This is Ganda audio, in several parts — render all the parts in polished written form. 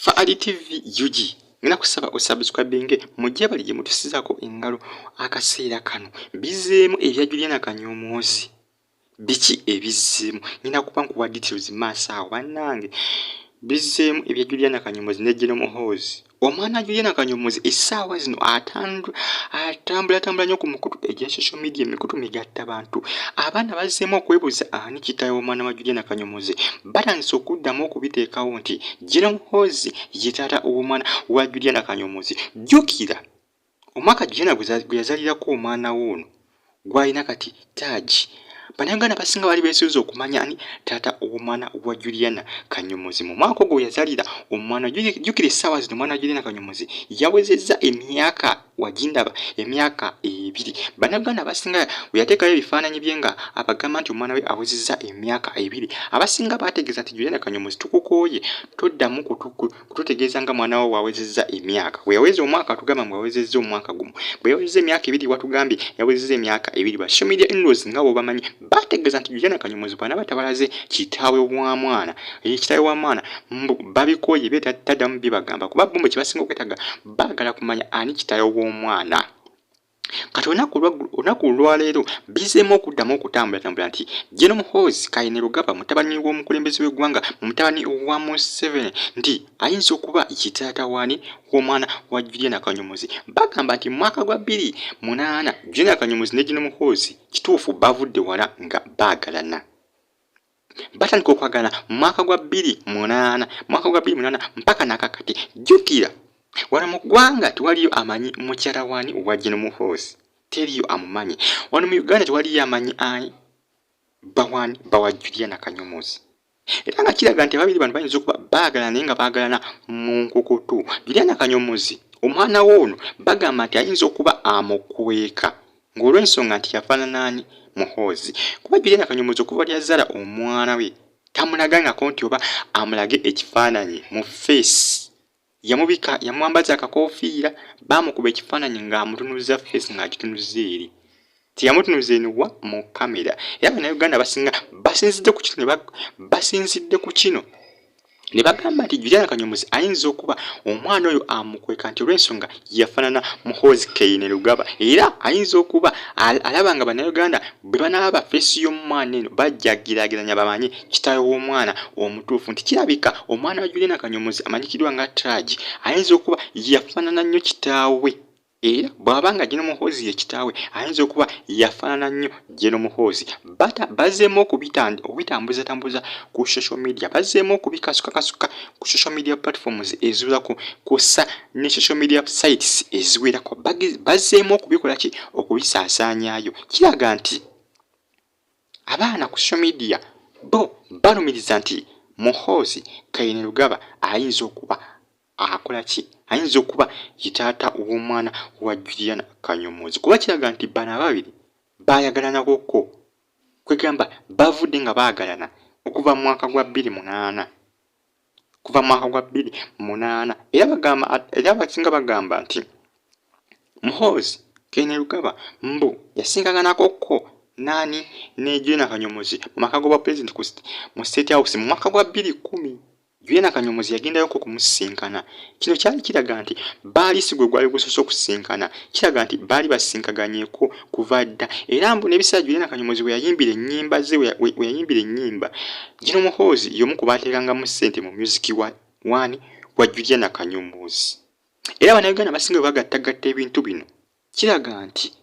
Faali TV UG ngenda kusaba osubscribinge mujje bali gye mutusizaako engalo akaseera kano. Bizeemu ebya Juliana Kanyomozi, biki ebizzeemu? Ngenda kuba nkuwa details maaso awo. Bannange, bizzeemu ebya Juliana Kanyomozi ne General Muhoozi. Omwana Juliana Kanyomozi essaawa zino atambulatambula nnyo ku mikutu egya social media, emikutu migatta bantu. Abaana bazzeemu okwebuuza ani kitaawe w'omwana wa Juliana Kanyomozi. Batandise okuddamu okubiteekawo nti General Muhoozi ye taata w'omwana wa Juliana Kanyomozi. Jjukira omwaka Juliana gwe yazaalirako omwana we ono gw'alina kati, Taagi. Bannayuganda abasinga baali beesuuza okumanya ani taata w'omwana wa Juliana Kanyomozi mu mwaka ogwo we yazaalira omwana. Jjukira essaawa zino omwana wa Juliana Kanyomozi yawezezza emyaka, wagindaba, emyaka 2. Bannayuganda abasinga we yateekayo ebifaananyi bye nga abagamba nti omwana we awezezza emyaka 2, abasinga baategeeza nti Juliana Kanyomozi, tukukooye, toddamu kututegeeza nga mwana wo wawezezza emyaka. Bwe yaweza omwaka tugamba mbu wawezezza omwaka gumu, bwe yawezezza emyaka 2 watugambye yawezezza emyaka 2. Ba social media in-laws nga bw'obamanyi baategeeza nti Juliana Kanyomozi bw'anaaba tabalaze kitaawe wa mwana, kitaawe wa mwana, mbu babikooye, be taddamu bibagamba, kuba bo mwe kye basinga okwetaaga baagala kumanya ani kitaawe w'omwana. Kati olunaku olwaleero bizeemu okuddamu okutambulatambula nti General Muhoozi Kainerugaba, mutabani w'omukulembeze w'eggwanga, mutabani wa Museveni, nti ayinza okuba ye taata waani w'omwana wa Juliana Kanyomozi. Bagamba nti mu mwaka gwa 2008 Juliana Kanyomozi ne General Muhoozi kituufu bavudde wala nga baagalana. Batandika okwagalana mu mwaka gwa 2008, mwaka gwa 2008 mpaka nakakati. Jjukira wano mu ggwanga tewaliyo amanyi mukyala waani wa General Muhoozi, teriyo amumanyi. Wano mu Uganda tewaliyo amanyi ani bawaani bawa Juliana Kanyomozi, era nga kiraga nti ababiri bano bayinza okuba baagalana, naye nga baagalana mu nkukutu. Juliana Kanyomozi omwana we ono bagamba nti ayinza okuba amukweka ng'olw'ensonga nti yafaanana ani? Muhoozi. Kuba Juliana Kanyomozi okuva lyazaala omwana we tamulagangako nti oba amulage ekifaananyi mu face. Yamubika, yamwambaza akakoofiira, baamukuba ekifaananyi ng'amutunuza face, ng'agitunuza eri, teyamutunuza eno wa mu kamera. Era Bannayuganda abasinga basinzidde ku kino ne bagamba nti Juliana Kanyomozi ayinza okuba omwana oyo amukweka nti olw'ensonga yafaanana Muhoozi Kainerugaba, era ayinza okuba alaba nga Bannayuganda bwe banaaba face y'omwana eno bajja geraageranya bamanye kitaawe w'omwana omutuufu, nti kirabika omwana wa Juliana Kanyomozi amanyikiddwa nga Taagi ayinza okuba yafaanana nnyo kitaawe, era bw'aba nga General Muhoozi ye kitaawe ayinza okuba yafaanana nnyo General Muhoozi. Bazzeemu okubitambuzatambuza ku social media, bazzeemu okubikasukakasuka ku social media platforms eziwerako kw'ossa ne social media sites eziwerako. Bazzeemu okubikola ki? Okubisaasaanyaayo. Kiraga nti abaana ku social media bo balumiriza nti Muhoozi Kainerugaba ayinza okuba akola ki? Ayinza okuba ye taata w'omwana wa Juliana Kanyomozi, kuba kiraga nti bano ababiri baayagalanakokko, kwegamba bavudde nga baagalana okuva mu mwaka gwa 2008, kuva mu mwaka gwa 2008. Era bagamba, era abasinga bagamba nti Muhoozi Kainerugaba mbu yasinkaganakokko naani? Ne Juliana Kanyomozi mu maka g'obwapulezidenti mu State House mu mwaka gwa 2010. Juliana Kanyomozi yagendayoko okumusisinkana. Kino kyali kiraga nti baali si gwe gwali gusoose okusisinkana, kiraga nti baali basisinkaganyeeko kuva dda. Era mbu n'ebiseera Juliana Kanyomozi we yayimbira ennyimba ze, we yayimbira ennyimba, General Muhoozi y'omu ku baateekangamu ssente mu music wa waani? Wa Juliana Kanyomozi. Era Bannayuganda abasinga bwe bagattagatta ebintu bino, kiraga nti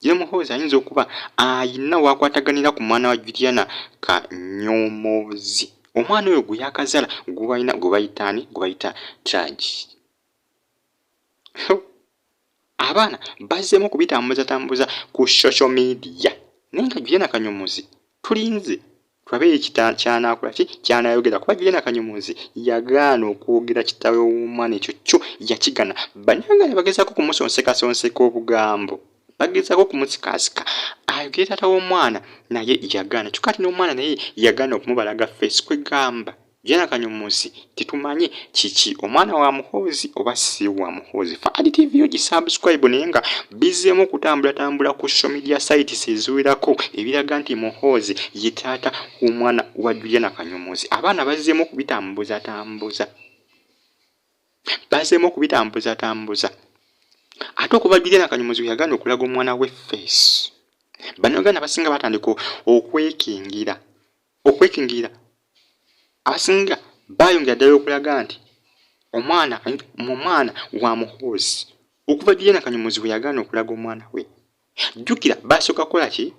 General Muhoozi ayinza okuba ayina w'akwataganira ku mwana wa Juliana Kanyomozi, omwana oyo gwe yaakazaala gwe balina, gwe bayita ani? Gwe bayita Taagi. Abaana bazzeemu okubitambuzatambuza ku social media, naye nga Juliana Kanyomozi tulinze tulabe ky'anaakola ki, ky'anaayogera, kuba Juliana Kanyomozi yagaana okwogera kitaawe w'omwana. Ekyo kyo yakigaana. Bannayuganda bagezaako okumusonsekasonseka obugambo, bagezaako okumusikasika ayogere taata w'omwana, naye yagaana. Kyokka ate n'omwana naye yagaana okumubalaga face. Kwegamba Juliana Kanyomozi tetumanyi kiki, omwana wa Muhoozi oba si wa Muhoozi. Faadi TV ogisubscribe, naye nga bizzeemu okutambulatambula ku social media sites eziwerako ebiraga nti Muhoozi ye taata w'omwana wa Juliana Kanyomozi. Abaana bazzeemu okubitambuzatambuza. Bazzeemu okubitambuzatambuza ate okuva Juliana Kanyomozi yagaana okulaga omwana we face, Bannayuganda abasinga batandika okwekingira okwekingira. Abasinga bayongera ddala okulaga nti omwana omwana wa Muhoozi okuva Juliana Kanyomozi bwe yagaana okulaga omwana we. Jjukira basooka kukola ki?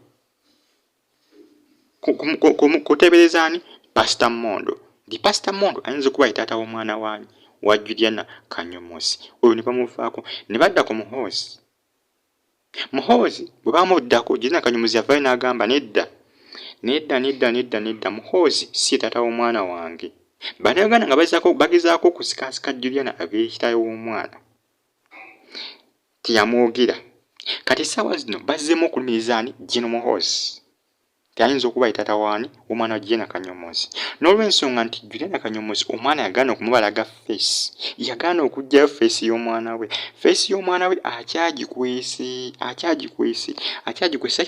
Kuteebereza ani? Pasita Mondo, nti Pasita Mondo ayinza okuba ye taata w'omwana waani wa Juliana Kanyomozi. Oyo ne bamuvaako ne badda ku Muhoozi. Muhoozi bwe bamuddako, Juliana Kanyomozi yavaayo n'agamba nedda, nedda, nedda, nedda, nedda, Muhoozi si ye taata w'omwana wange. Bannayuganda nga bagezaako okusikaasika Juliana abeere kitaawe w'omwana. Teyamwogera. Kati essaawa zino bazzeemu okulumiriza ani? Gen Muhoozi nti ayinza okuba ye taata waani w'omwana wa Juliana Kanyomozi. N'olwensonga nti Juliana Kanyomozi omwana yagaana okumubalaga face, yagaana okuggyayo face y'omwana we. Face y'omwana we akyagikwese, akyagikwese, akyagikwese.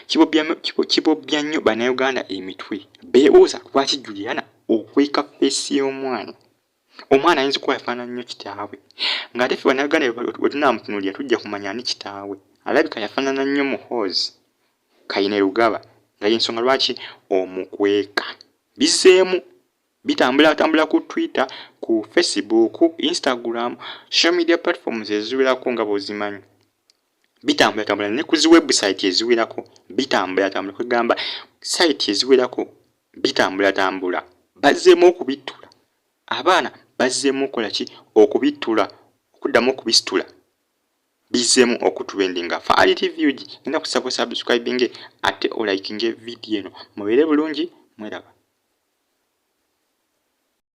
Kino kibobbya nnyo Bannayuganda emitwe. Beebuuza lwaki Juliana okweka face y'omwana. Omwana ayinza okuba yafaanana nnyo kitaawe, ng'ate ffe Bannayuganda bwe tunaamutunuulira tujja kumanya ani kitaawe. Alabika yafaanana nnyo Muhoozi Kainerugaba nga y'ensonga lwaki omukweka. Bizzeemu bitambulatambula ku Twitter, ku Facebook, Instagram, social media platforms eziwerako nga bw'ozimanyi. Bitambulatambula ne ku zi website eziwerako bitambulatambula, kwegamba site eziwerako bitambulatambula. Bazzeemu okubittula. Abaana bazzeemu okukola ki? Okubittula, okuddamu okubisitula. Bizzeemu okutrendinga. Faali TV UG, ngenda kusaba osubscribinge ate olikinge vidiyo eno. Mubeere bulungi, mweraba.